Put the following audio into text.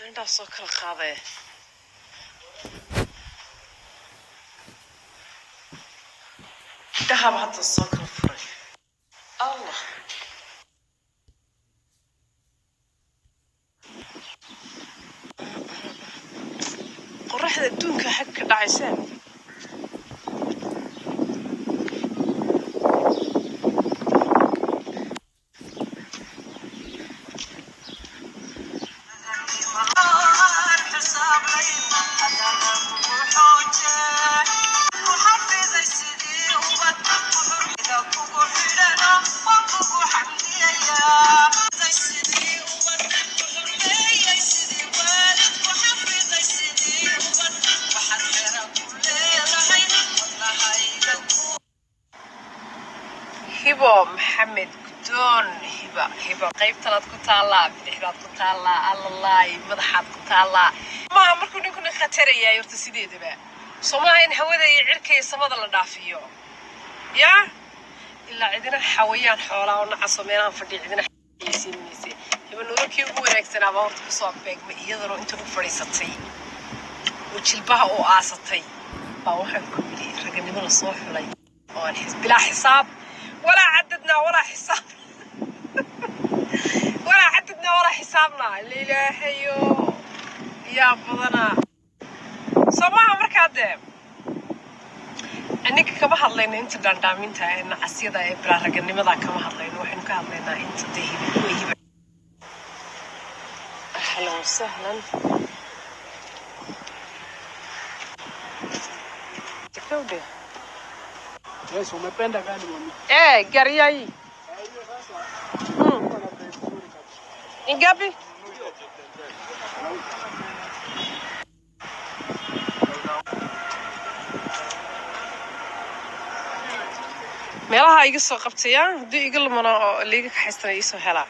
Indhaha soo kala qaadee. Indhahaba hadda soo kala furay. Allah, qoraxda adduunka xag ka dhacayseen. Hibo Maxamed Gudoon, Hiba, Hiba, qaybtanaad ku taallaa, bidixdaad ku taallaa, allalaay, madaxaad ku taallaa. Maaha markuu ninkuna khatarayaay horta sideedaba soo maaha in hawada iyo cirka iyo samada la dhaafiyo, yaa ilaa cidina xawayaan xoolaa oo nacaso meelahan fadhiya cidina xayeysiin mayse. Hiba nololkii ugu wanaagsanaabaa horta kusoo beegmay, iyadana inta u fadhiisatay oo jilbaha u aasatay baa waxaan ku yidhi raganimo la soo xulay oo aan bilaa xisaab walaa cadadnaa walaa xisaab walaa cadadnaa walaa xisaabnaa. La ilaahayo yaa badanaa soo maaha. Markaa dee ninka kama hadlayno inta dhaandhaaminta ee nacasyada ee bilaa raganimada kama hadlayno, waxaynu ka hadlaynaa inta dee hiba kuwa hiba. Ahlan wasahlan. Gabdhe. Yes, umependa gani mami? Eh, gari ya hii Eh, hiyo sasa iko na bei nzuri kabisa. Ni ngapi? Meelaha iga soo qabtaya haddii iga lumana oo liiga kaxaystana iisoo helaa.